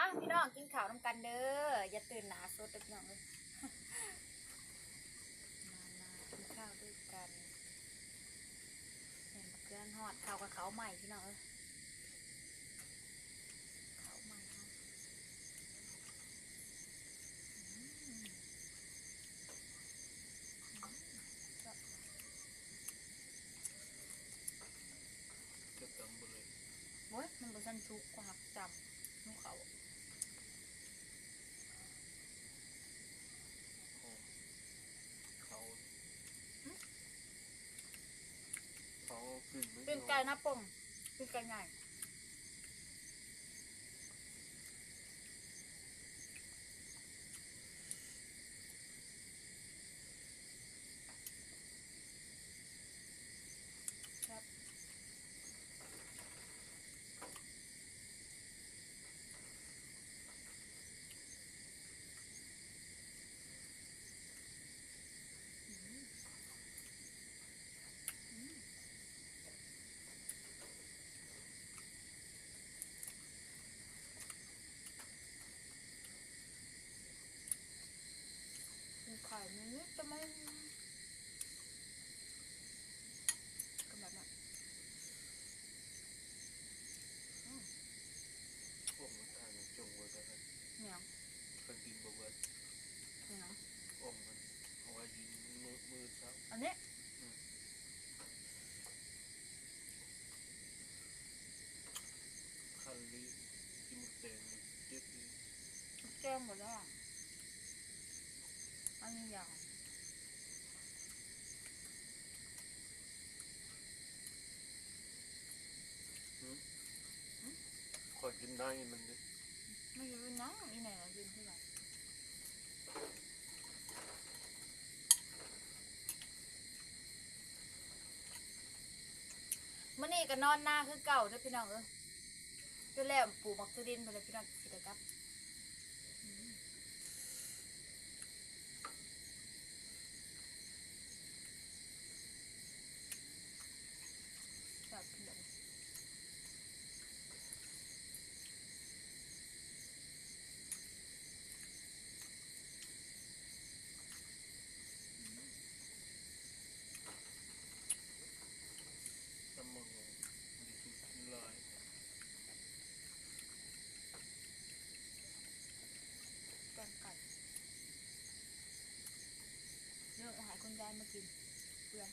ອ່ະ ພີ່ນ້ອງ ກິນເຂົ້ານຳກັນເດີ ຢ່າຕື່ນໜ້າສົດເດີພີ່ນ້ອງເອີຍ ມາ ມາກິນເຂົ້າດ້ວຍກັນ ແມ່ນບັກເຂືອຮອດ ເຂົ້າກັບເຂົ້າໃໝ່ພີ່ນ້ອງເອີຍ ເຂົ້າໃໝ່ເຮົາ ອືມ ອືມ ແຊບ ຈະຕຳບໍ່ເລີຍ ໂອ້ຍ ມັນບໍ່ທັນສຸກ ກໍຫັກຈຳ ຫິວເຂົ້າ ເຂົ້າ ຫຶ ເຂົ້າກິນ ປີ້ງໄກ່ນະປົງ ປີ້ງໄກ່ໃຫຍ່. ແຊບ ອືມ ອືມ. ກິນໄຂ່ນິດໆ ແຕ່ມັນ ກໍແບບນັ້ນ ອືມ ພວກມັນທານຈົງເບິດແລ້ວ ຫຍັງ? ເພິ່ນກິນບໍ່ເບິດ ຫຍັງ? ອົ່ມມັນເອົາໄວ້ກິນມື້ ມື້ເຊົ້າ ອັນນີ້ ອືມ. ຄັນລີ້ ກິນໝາກແຕງເຈັບອີກ ແກງບໍ່ໄດ້ ອັນນີ້ຢ່າງ ຫຶ ຫຶ ຂ້ອຍກິນໄດ້ມັນເດ້ ມັນຢູ່ໃນໜັງ ອີແມ່ກິນຄືກັນ. ມື້ນີ້ກໍນອນນາຄືເກົ່າເດີພີ່ນ້ອງເອີຍ ຈົນແລ້ວປູກໝາກຖົ່ວດິນພຸ້ນແຫຼະພີ່ນ້ອງ ຊິໄດ້ກັບ ອືມ ແຊບພີ່ນ້ອງ. ຕຳບັກຫຸ່ງດີສຸດ ກິນຫຼາຍ ແກງໄກ່ ເດີ ໃຫ້ຄຸນຍາຍມາກິນເພື່ອນ.